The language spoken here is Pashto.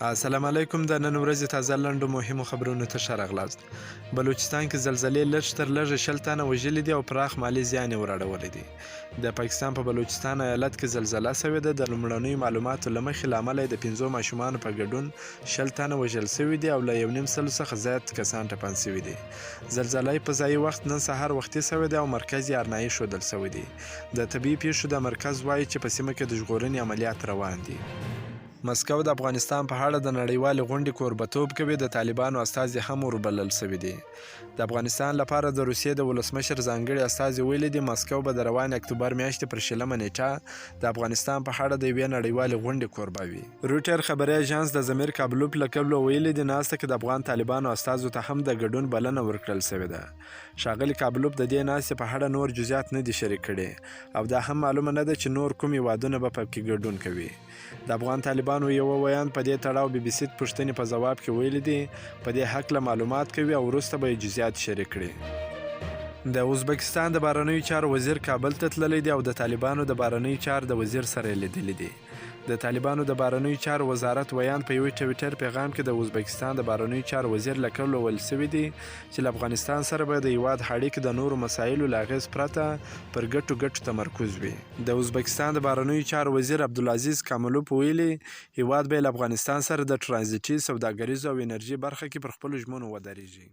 السلام علیکم، د نن ورځې تازه لنډو مهمو خبرونو ته ښه راغلاست. بلوچستان کې زلزلې لږ تر لږه 20 تنه وژلي دي او پراخ مالي زیان یې ور اړولی دی. د پاکستان په بلوچستان ایالت کې زلزله شوې ده. د لومړنیو معلوماتو له مخې، له امله یې د پنځو ماشومانو په ګډون 20 تنه وژل شوي دي او له یو نیم سلو څخه زیات کسان ټپان شوي دي. زلزله په ځایي وخت نن سهار وختي شوې ده او مرکز یې ارنایي ښودل شوی دی. د طبیعي پیښو د مرکز وایي چې په سیمه کې د ژغورنې عملیات روان دي. مسکو د افغانستان په اړه د نړیوالې غونډې کوربتوب کوي، د طالبانو استازي هم وربلل شوي دي. د افغانستان لپاره د روسیې د ولسمشر ځانګړي استازي ویلي دي، مسکو به د روانې اکتوبر میاشتې پر 20مه نېټه د افغانستان په اړه د یوې نړیوالې غونډې کوربه وي. رویټر خبري اژانس د ضمیر کابلوف له قوله ویلي دي، ناسته کې د افغان طالبانو استازو ته هم د ګډون بلنه ورکړل شوې ده. ښاغلي کابلوف د دې ناستې په اړه نور جزیات نه دي شریک کړي او دا هم معلومه نه ده چې نور کوم هېوادونه به پکې ګډون کوي. د افغان طالبانو یوه ویاند په دې تړاو بي بي سي پوښتنې په ځواب کې ویلي دي، په دې هکله معلومات کوي او وروسته به یې جزیات شریک کړي. د ازبکستان د بهرنیو چارو وزیر کابل ته تللی دی او د طالبانو د بهرنیو چارو د وزیر سره یې لیدلي دي. د طالبانو د بهرنیو چارو وزارت ویاند په یوه ټویټر پیغام کې د ازبکستان د بهرنیو چارو وزیر له قوله ویل شوي دي چې له افغانستان سره به د هیواد اړیکې د نورو مسایلو له اغېز پرته پر ګټو ګټو تمرکز وي. د ازبکستان د بهرنیو چارو وزیر عبدالعزیز کاملوف ویلي، هېواد به یې له افغانستان سره د ټرانزیټي، سوداګریزو او انرژي برخه کې پر خپلو ژمنو ودرېږي.